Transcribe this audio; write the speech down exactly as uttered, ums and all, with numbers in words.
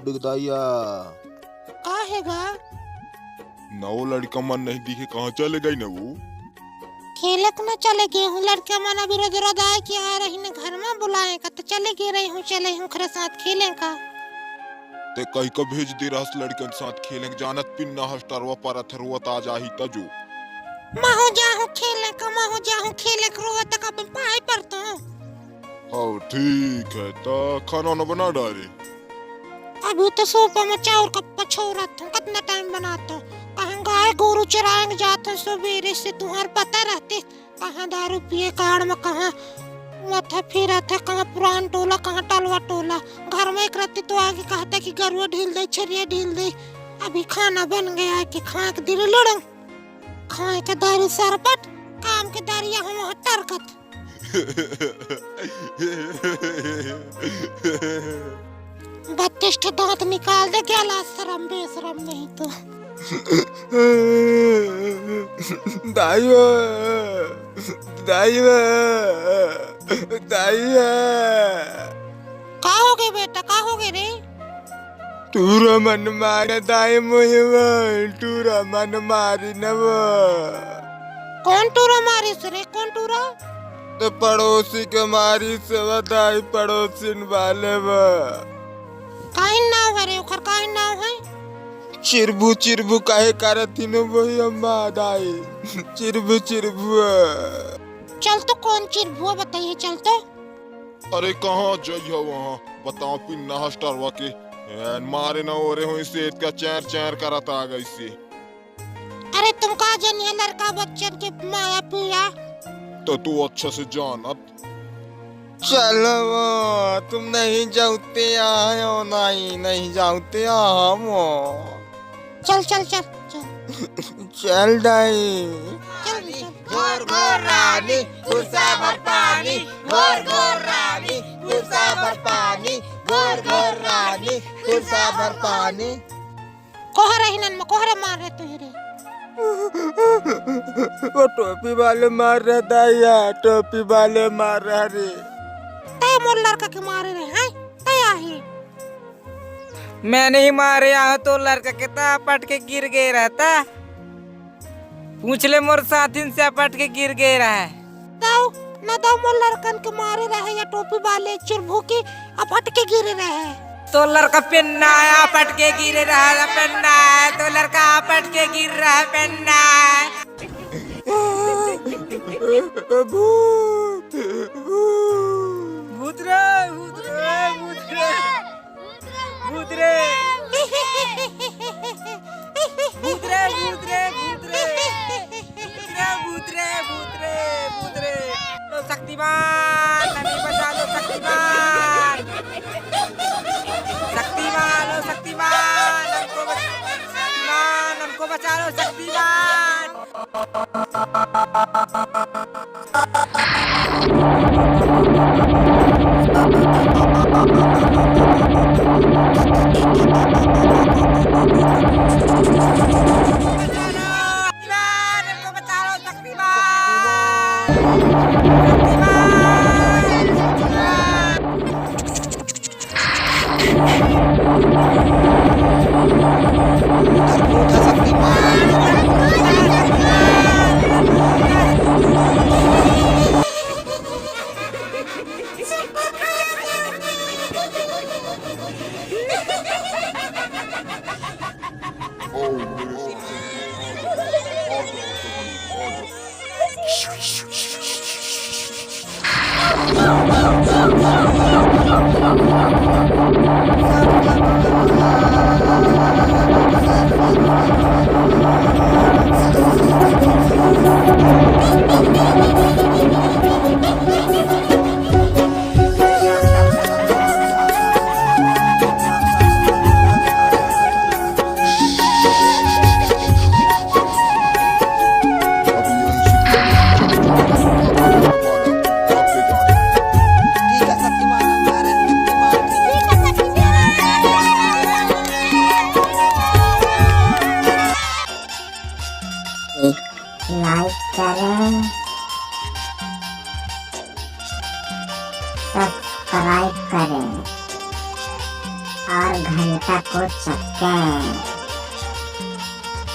दिख दाइया। काहे गा? ना, वो लड़का मन नहीं दिखे, कहाँ चले गई ना वो? खेलक न चले गए हूँ, लड़का मन अभी रोज रोज आए के आ रही न घर में बुलाए का, तो चले गए रही हूँ, चले हूँ खरे साथ खेले का। ते कही का भेज दे रहस लड़कन साथ खेले, जानत पिन ना हस्टरवा पर अथरुआ ताजा ही तजो। महू जाहूँ खेले का, महू जाहूँ खेले का, रोवा तक अपन पाए पर तो। हाँ, ठीक है, तो खाना वाना बना डाले। अभी तो सूपा में चाउर का पछोरत हूँ, कितना टाइम बनात हूँ। कहाँ गाय गोरू चराएंगे जात हूँ सवेरे से, तुम्हारे पता रहते। कहाँ दारू पिए का आड़ में, कहाँ माथा फिरत है, कहाँ पुरान टोला, कहाँ टलवा टोला। घर में एक राती तो आके कहता कि गरुआ ढील दे, छरिया ढील दे। अभी खाना बन गया है कि खाए के दिल लड़ंग। खाए के दारी सरपट, काम के दारी यहाँ वहाँ टरकत। बत्तीस ठो दांत निकाल दे, गैला शरम बेशरम नहीं तो। दाइयो, दाइयो, दाइयो। का हो गए बेटा, का हो गए रे? टूरा मन मारे दाई मुझे, टूरा मन मारी न वो। कौन टूरा मारी से रे, कौन टूरा? तो पड़ोसी के मारी से वो दाई, पड़ोसिन वाले वो। काहे नाव है रे ओकर, काहे नाव है? चिरबू चिरबू काहे करत ही न वही अम्मा दाई, चिरबू चिरबू। चल तो कौन चिरबू बताइए, चल तो। अरे कहाँ जइह वहाँ, बताओ पिन्ना हस्टरवा के, एन मारे न ओरे हुई से इतका चैर चैर करत आ गई से। अरे तुम का जानिए लड़का बच्चन के माया पिया। तो तू अच्छा से जानत। चलो वो, तुम नहीं जाते हो, नहीं, नहीं जाते हो वो। चल, चल, चल, चल। चल दाई। चल, चल। घोर घोर रानी, गुस्सा भर पानी, घोर घोर रानी, गुस्सा भर पानी, घोर घोर रानी, गुस्सा भर पानी। कोहरे हिनन में कोहरे मार रहे तू ही रे। वो टोपी वाले मार रहा दाइया, टोपी वाले मार रहा रे। तय मोर लड़का के मारे रहे हैं, तय आहे। मैं नहीं मारे, यहाँ तो लड़का कितना पट के गिर गए रहता। पूछ ले मोर साथिन से पट के गिर गए रहा है। दाऊ, ना दाऊ मोर लड़कन के मारे रहे या टोपी वाले चिरभू के अपट के गिरे रहे। तो लड़का पेन्ना अपट के गिरे रहा, पेन्ना, तो लड़का अपट के गिर रहा, पेन्ना। भूत, भूत। भूत रे, भूत रे, भूत रे। भूत रे। भूत रे, भूत रे, भूत रे। भूत रे, भूत रे, भूत रे, भूत रे। लो शक्तिमान, नन्ही बचा लो शक्तिमान। शक्तिमान, लो शक्तिमान, हमको बच-, शक्तिमान, हमको बचा लो शक्तिमान। लाइक करें, सब्सक्राइब करें। और घंटा को चटकें।